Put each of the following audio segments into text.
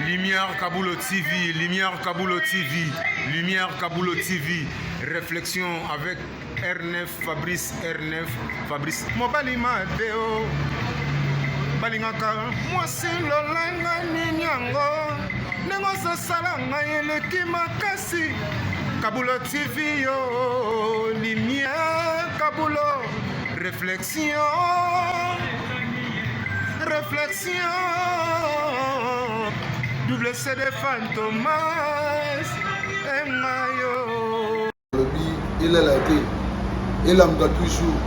Lumière Kabulo TV, Lumière Kabulo TV, Lumière Kabulo TV, réflexion avec R9 Fabrice R9 Fabrice mobali mabe o balingaka mwasi lolanga nini yango ndenge ozosala ngai eleki makasi Kabulo TV yo Lumière Kabulo réflexion réflexion double CD Fantomas engayo balobi elala te elamuka toujours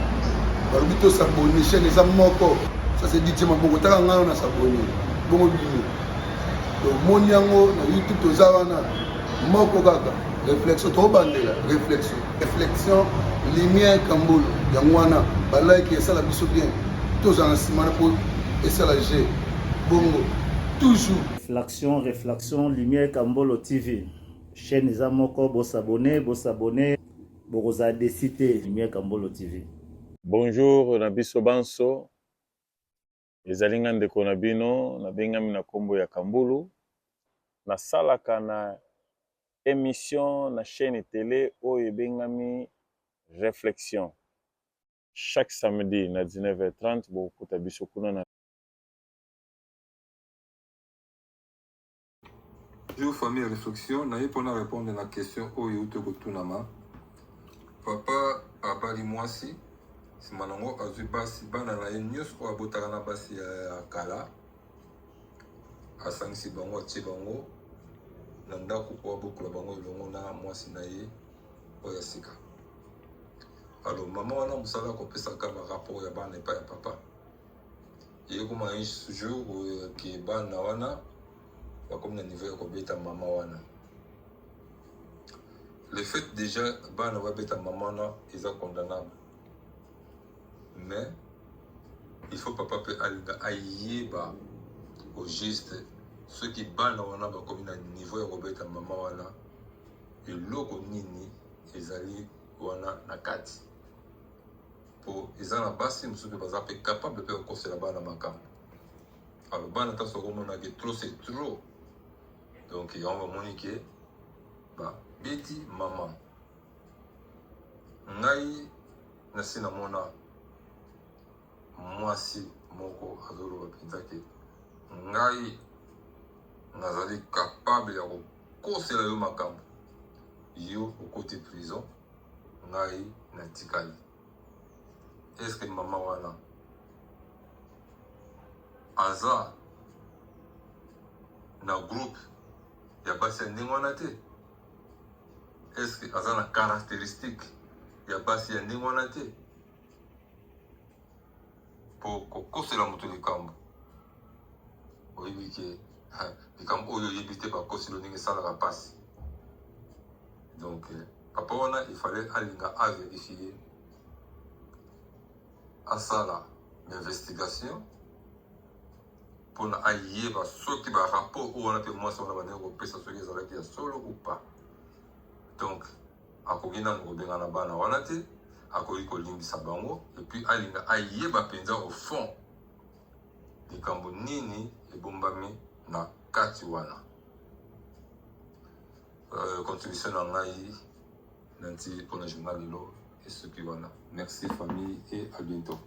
balobi tosabone chaîne eza moko ça c'est DJ maboko taka ngai na sabone bongo bino tomoni yango na youtube toza wana moko kaka réflexion tobandela réflexion réflexion lumière kambolo yango wana balike esala biso bien tozala na nsima na mpo esala g bongo toujours Réflexion, réflexion, Lumière Kambolo TV. Chaîne eza moko, bosabone, bosabone, bokozala desi te. Lumière Kambolo TV. Bonjour na biso banso, ezali nga ndeko na bino, nabengami na kombo ya Kambulu, nasalaka na emission na chaine tele oyo ebengami Reflexion. Chaque samedi na 19h30 bokokuta biso kuna na. Bonjour famille réflexion, naye pona répondre na question oyo euti kotunama. Papa abali mwasi, nsima nango azwi basi bana na ye nyonso oyo abotaka na basi ya kala, asangisi bango atie bango na ndako mpo abokola bango elongo na mwasi na ye oyo ya sika. Alors mama wana mosala kopesaka ba rapport ya bana epai ya papa. Ekoma un jour ke bana wana bakomi na niveau ya kobeta mama wana. Le fait déjà bana babeta mama wana eza condamnable, mais il faut papa mpe alinga ayeba au juste soki bana wana bakomi na niveau ya kobeta mama wana, eloko nini ezali wana na kati. Po eza na basi mosusu mpe baza mpe capable mpe kokosela bana makambo. Alors bana ntanso bakomona ke trop c'est trop, donc yango bamoni ke babeti mama. Ngai nasi namona mwasi moko azoloba mpenza ke ngai nazali capable ya kokosela yo makambo, yo okoti prison, ngai natikali. Est-ce que mama wana aza na groupe ya basi ya ndenge wana te? Est-ce que aza na caractéristique ya basi ya ndenge wana te? Po kokosela moto likambo oyebi ke likambo oyo oyebi te bakoselo ndenge esalaka mpasi. Donc papa wana il fallait alinga a vérifier, asala investigation mpona ayeba soki ba rapport oyo wana mpe mwasi wana bandeki kopesa soki ezalaki ya solo ou pas. Donc akoki nanu kobengana bana wana te, akoki kolimbisa bango et puis alinga ayeba mpenza au fond likambo nini ebombami na kati wana. Contribution na ngai nanti mpona journal lelo esuki wana. Merci famille et à bientôt.